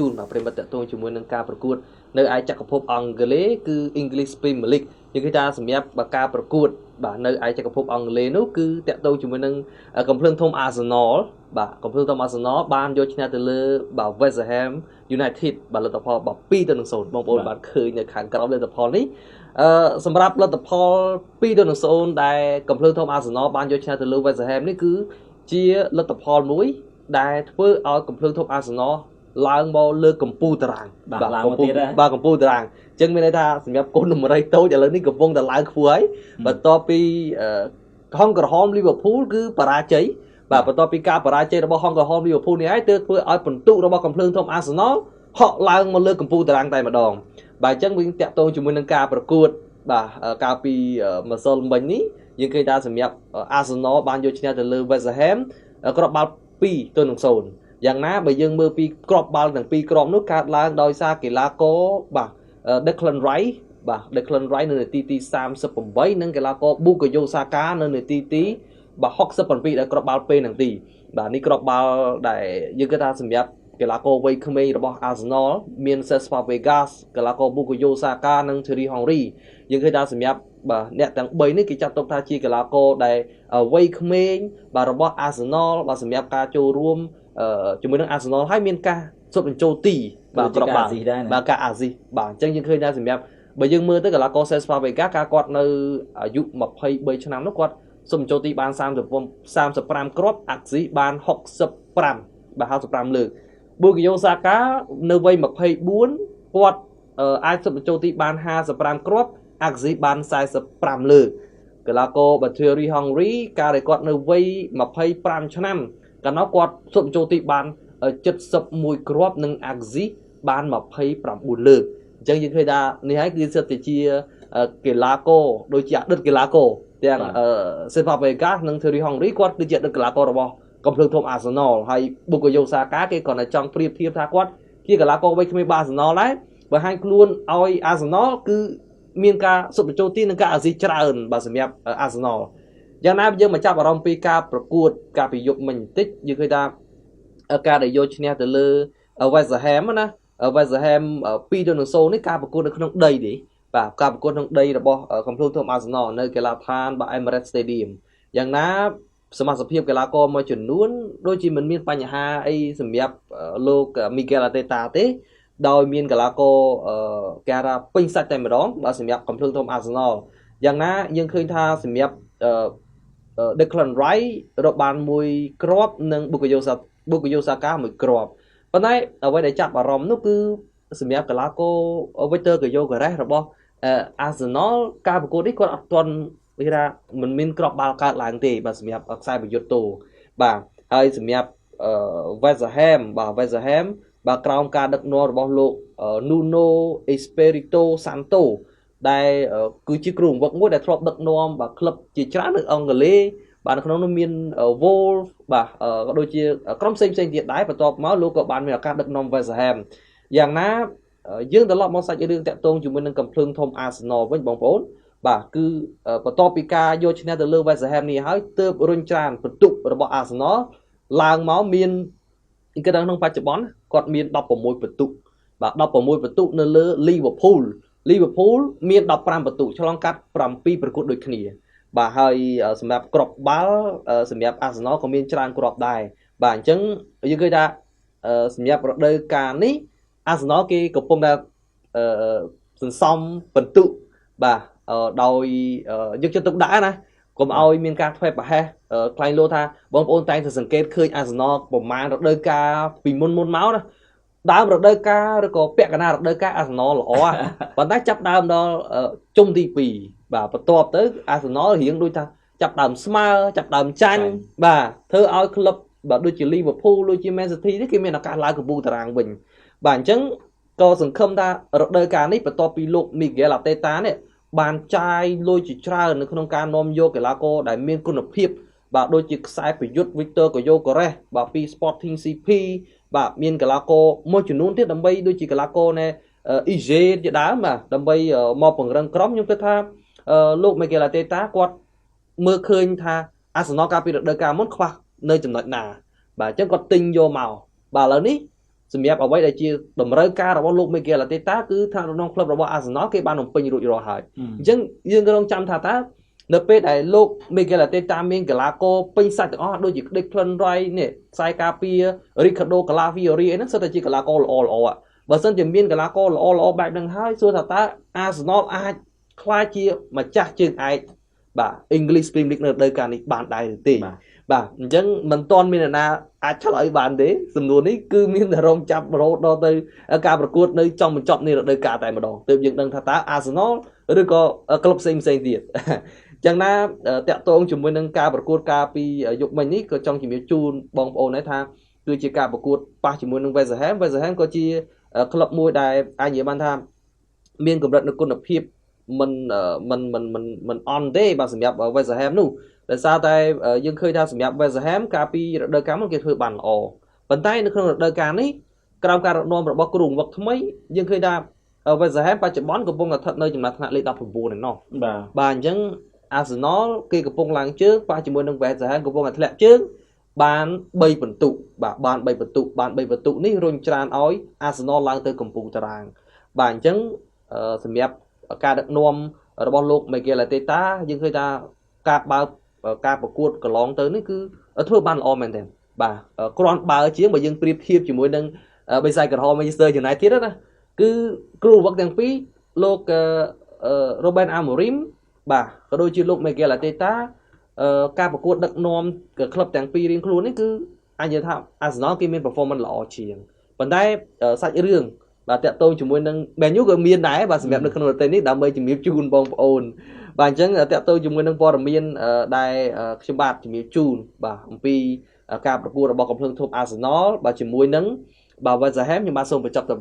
ជូនបាទប្រិមត្តតកតងជាមួយនឹងការប្រកួតនៅឯចក្រភពអង់គ្លេសគឺ English Premier League យើងឃើញថាសម្រាប់ការប្រកួតបាទនៅឯចក្រភពអង់គ្លេសនោះគឺតកតងជាមួយនឹងកំភ្លើងធំ Arsenal បាទកំភ្លើងធំ Arsenal បានយកឈ្នះទៅលើបាទ West Ham United បាទលទ្ធផលបាទ2-0បងប្អូនបាទឃើញនៅខាងក្រោមលទ្ធផលនេះអឺសម្រាប់លទ្ធផល2-0ដែលកំភ្លើងធំ Arsenal បានយកឈ្នះទៅលើ West Ham នេះគឺជាលទ្ធផលមួយដែលធ្វើឲ្យកំភ្លើងធំ Arsenal ឡើងមកលើកម្ពូលតារាងបាទឡើងមកទៀតបាទកម្ពូលតារាងអញ្ចឹងមានន័យថាសម្រាប់កូនដំរីតូចឥឡូវនេះកំពុងតែឡើងខ្ពស់ហើយបន្ទាប់ពីហង្សក្រហម Liverpool គឺបរាជ័យបាទបន្ទាប់ពីការបរាជ័យរបស់ហង្សក្រហម Liverpool នេះហើយទើបធ្វើឲ្យពិន្ទុរបស់កំភ្លើងធំ Arsenal ហក់ឡើងមកលើកម្ពូលតារាងតែម្ដងបាទអញ្ចឹងវិញតាក់ទងជាមួយនឹងការប្រកួតបាទកាលពីម្សិលមិញនេះយើងឃើញថាសម្រាប់ Arsenal បានយកឈ្នះទៅលើ West Ham គ្រាប់បាល់2-0យ៉ាងណាបើយើងមើលពីគ្រាប់បាល់ទាំងពីរគ្រាប់នោះកើតឡើងដោយសារកីឡាករបាទ Declan Rice បាទ Declan Rice នៅនាទីទី38និងកីឡាករ Bukayo Saka នៅនាទីទីបាទ67ដែលគ្រាប់បាល់ពេលនឹងទីបាទនេះគ្រាប់បាល់ដែលយើងគិតថាសម្រាប់កីឡាករវ័យក្មេងរបស់ Arsenal មាន Cesc Fabregas កីឡាករ Bukayo Saka និង Thierry Henry យើងឃើញថាសម្រាប់បាទអ្នកទាំង3នេះគេចាត់ទុកថាជាកីឡាករដែលវ័យក្មេងបាទរបស់ Arsenal បាទសម្រាប់ការចូលរួមជាមួយនឹង Arsenal ហើយមានការសុទ្ធបញ្ចូលទីបាទគ្រាប់បាល់បាទការអាស៊ីបាទអញ្ចឹងយើងឃើញថាសម្រាប់បើយើងមើលទៅកីឡាករ Cesc Fabregas កាលគាត់នៅអាយុ23ឆ្នាំនោះគាត់សុទ្ធបញ្ចូលទីបាន35គ្រាប់អាស៊ីបាន65បាទ55លើក Bukayo Saka នៅវ័យ24គាត់អាចសុទ្ធបញ្ចូលទីបាន55គ្រាប់អាស៊ីបាន45លើកកីឡាករ Thierry Henry កាលដែលគាត់នៅវ័យ25ឆ្នាំកាលនោះគាត់សុទ្ធបញ្ចូលទីបាន71គ្រាប់និងអាស៊ីបាន29លើកអញ្ចឹងយើងឃើញថានេះហើយគឺសិតតែជាកីឡាករដូចជាអតីតកីឡាករទាំង Cesc Fabregas និង Thierry Henry គាត់គឺជាអតីតកីឡាកររបស់កំភ្លើងធំ Arsenal ហើយ Bukayo Saka គេគ្រាន់តែចង់ប្រៀបធៀបថាគាត់ជាកីឡាករវ័យក្មេងរបស់ Arsenal ដែរបង្ហាញខ្លួនឲ្យ Arsenal គឺមានការសុទ្ធបញ្ចូលទីនិងការអាស៊ីច្រើនបាទសម្រាប់ Arsenal យ៉ាងណាយើងមកចាប់អារម្មណ៍ពីការប្រកួតកាលពីយប់មិញបន្តិចយើងឃើញថាការដែលយកឈ្នះទៅលើ West Ham ណា West Ham 2-0នេះការប្រកួតនៅក្នុងដីទេបាទការប្រកួតក្នុងដីរបស់កំភ្លើងធំ Arsenal នៅកីឡាដ្ឋានបាទ Emirates Stadium យ៉ាងណាសមាជិកកីឡាករមួយចំនួនដូចជាមិនមានបញ្ហាអីសម្រាប់លោក Mikel Arteta ទេដោយមានកីឡាករគេថាពេញសាច់តែម្ដងបាទសម្រាប់កំភ្លើងធំ Arsenal យ៉ាងណាយើងឃើញថាសម្រាប់Declan Rice រកបានមួយគ្រាប់និង Bukayo Saka មួយគ្រាប់ប៉ុន្តែអ្វីដែលចាប់អារម្មណ៍នោះគឺសម្រាប់កីឡាករ Victor Gyökeres របស់ Arsenal ការប្រកួតនេះគាត់អត់ទាន់គេថាមិនមានគ្រាប់បាល់កើតឡើងទេបាទសម្រាប់ខ្សែប្រយុទ្ធតូបាទហើយសម្រាប់ West Ham បាទ West Ham បាទក្រោមការដឹកនាំរបស់លោក Nuno Espirito Santo ដែលគឺជាគ្រូបង្វឹកមួយដែលធ្លាប់ដឹកនាំបាទក្លឹបជាច្រើននៅអង់គ្លេសបាទនៅក្នុងនោះមាន Wolves បាទក៏ដូចជាក្រុមផ្សេងៗទៀតដែរបន្ទាប់មកលោកក៏បានមានឱកាសដឹកនាំ West Ham យ៉ាងណាយើងត្រឡប់មកសាច់រឿងតាក់ទងជាមួយនឹងកំភ្លើងធំ Arsenal វិញបងប្អូនបាទគឺបន្ទាប់ពីការយកឈ្នះទៅលើ West Ham នេះហើយទើបរុញច្រានពិន្ទុរបស់ Arsenal ឡើងមកមានគេដឹងក្នុងបច្ចុប្បន្នគាត់មាន16ពិន្ទុបាទ16ពិន្ទុនៅលើ Liverpool Liverpool មាន15ពិន្ទុឆ្លងកាត់7ប្រកួតដូចគ្នាបាទហើយសម្រាប់គ្រាប់បាល់សម្រាប់ Arsenal ក៏មានច្រើនគ្រាប់ដែរបាទអញ្ចឹងយើងឃើញថាសម្រាប់រដូវកាលនេះ Arsenal គេកំពុងតែសន្សំពិន្ទុបាទដោយយកចិត្តទុកដាក់ណាកុំឲ្យមានការធ្វេសប្រហែសខ្លែងលោថាបងប្អូនតែងតែសង្កេតឃើញ Arsenal ប្រមាណរដូវកាលពីមុនមកណាដើមរដូវកាលឬក៏ពាក់កណ្ដាលរដូវកាល Arsenal ល្អប៉ុន្តែចាប់ដើមដល់ជុំទី2បាទបន្ទាប់ទៅ Arsenal រៀងដូចថាចាប់ដើមស្មើចាប់ដើមចាញ់បាទធ្វើឲ្យក្លឹបបាទដូចជា Liverpool ដូចជា Man City នេះគេមានឱកាសឡើងកំពូលតារាងវិញបាទអញ្ចឹងក៏សង្ឃឹមថារដូវកាលនេះបន្ទាប់ពីលោក Miguel Arteta នេះបានចាយលុយជាច្រើននៅក្នុងការនាំយកកីឡាករដែលមានគុណភាពបាទដូចជាខ្សែប្រយុទ្ធ Victor Gyökeres បាទពី Sporting CP បាទមានកីឡាករមួយចំនួនទៀតដើម្បីដូចជាកីឡាករណែ EJ ជាដើមបាទដើម្បីមកពង្រឹងក្រុមខ្ញុំគិតថាលោក Mikel Arteta គាត់មើលឃើញថា Arsenal កាលពីរដូវកាលមុនខ្វះនៅចំណុចណាបាទអញ្ចឹងគាត់ទិញយកមកបាទឥឡូវនេះ សម្រាប់អ្វីដែលជាតម្រូវការរបស់លោក Mikel Arteta គឺថាក្នុងក្លឹបរបស់ Arsenal គេបានបំពេញរួចរាល់ហើយអញ្ចឹងយើងក៏រងចាំថាតើនៅពេលដែលលោក Mikel Arteta មានកីឡាករពេញសាច់ទាំងអស់ដូចជា Declan Rice នេះខ្សែការពារ Ricardo Calafiori អីហ្នឹងសុទ្ធតែជាកីឡាករល្អល្អបើសិនជាមានកីឡាករល្អល្អបែបហ្នឹងហើយសួរថាតើ Arsenal អាចក្លាយជាម្ចាស់ជើងឯកបាទ English Premier League នៅរដូវកាលនេះបានដែរឬទេបាទអញ្ចឹងមិនទាន់មានអ្នកណាអាចឆ្លើយបានទេសំណួរនេះគឺមានតែរងចាប់រហូតដល់ទៅការប្រកួតនៅចុងបញ្ចប់នៃរដូវកាលតែម្ដងទើបយើងដឹងថាតើ Arsenal ឬក៏ក្លឹបផ្សេងផ្សេងទៀតចឹងណាតាក់ទងជាមួយនឹងការប្រកួតកាលពីយុគមិញនេះក៏ចង់ជំរាបជូនបងប្អូនដែរថាគឺជាការប្រកួតប៉ះជាមួយនឹង West Ham West Ham ក៏ជាក្លឹបមួយដែលអាចនិយាយបានថាមានកម្រិតនៃគុណភាពមិនមិនមិនមិនមិនអន់ទេបាទសម្រាប់ West Ham នោះដោយសារតែយើងឃើញថាសម្រាប់ West Ham កាលពីរដូវកាលមុនគេធ្វើបានល្អប៉ុន្តែនៅក្នុងរដូវកាលនេះក្រោមការដឹកនាំរបស់គ្រូបង្វឹកថ្មីយើងឃើញថា West Ham បច្ចុប្បន្នកំពុងតែស្ថិតនៅចំណាត់ថ្នាក់លេខ19ឯណោះបាទអញ្ចឹង Arsenal គេកំពុងឡើងជើងប៉ះជាមួយនឹង West Ham កំពុងតែធ្លាក់ជើងបាន3ពិន្ទុបាទបាន3ពិន្ទុបាន3ពិន្ទុនេះរុញច្រានឲ្យ Arsenal ឡើងទៅកំពូលតារាងបាទអញ្ចឹងសម្រាប់ការដឹកនាំរបស់លោក Mikel Arteta យើងឃើញថាការបើកការប្រកួតកន្លងទៅនេះគឺធ្វើបានល្អមែនទែនបាទគ្រាន់បើជាងបើយើងប្រៀបធៀបជាមួយនឹងបិសាចក្រហម Manchester United ណាគឺគ្រូបង្វឹកទាំងពីរលោក Ruben Amorim បាទក៏ដូចជាលោក Mikel Arteta ការប្រកួតដឹកនាំក្លឹបទាំងពីររៀងខ្លួននេះគឺអាចនិយាយថា Arsenal គេមាន performance ល្អជាងប៉ុន្តែសាច់រឿងបាទតាក់ទងជាមួយនឹង Man U ក៏មានដែរបាទសម្រាប់នៅក្នុងប្រទេសនេះដើម្បីជំរាបជូនបងប្អូនបាទអញ្ចឹងតាក់ទងជាមួយនឹងព័ត៌មានដែលខ្ញុំបាទជំរាបជូនបាទអំពីការប្រកួតរបស់កំភ្លើងធំ Arsenal បាទជាមួយនឹងបាទ West Ham ខ្ញុំបាទសូមបញ្ចប់តែ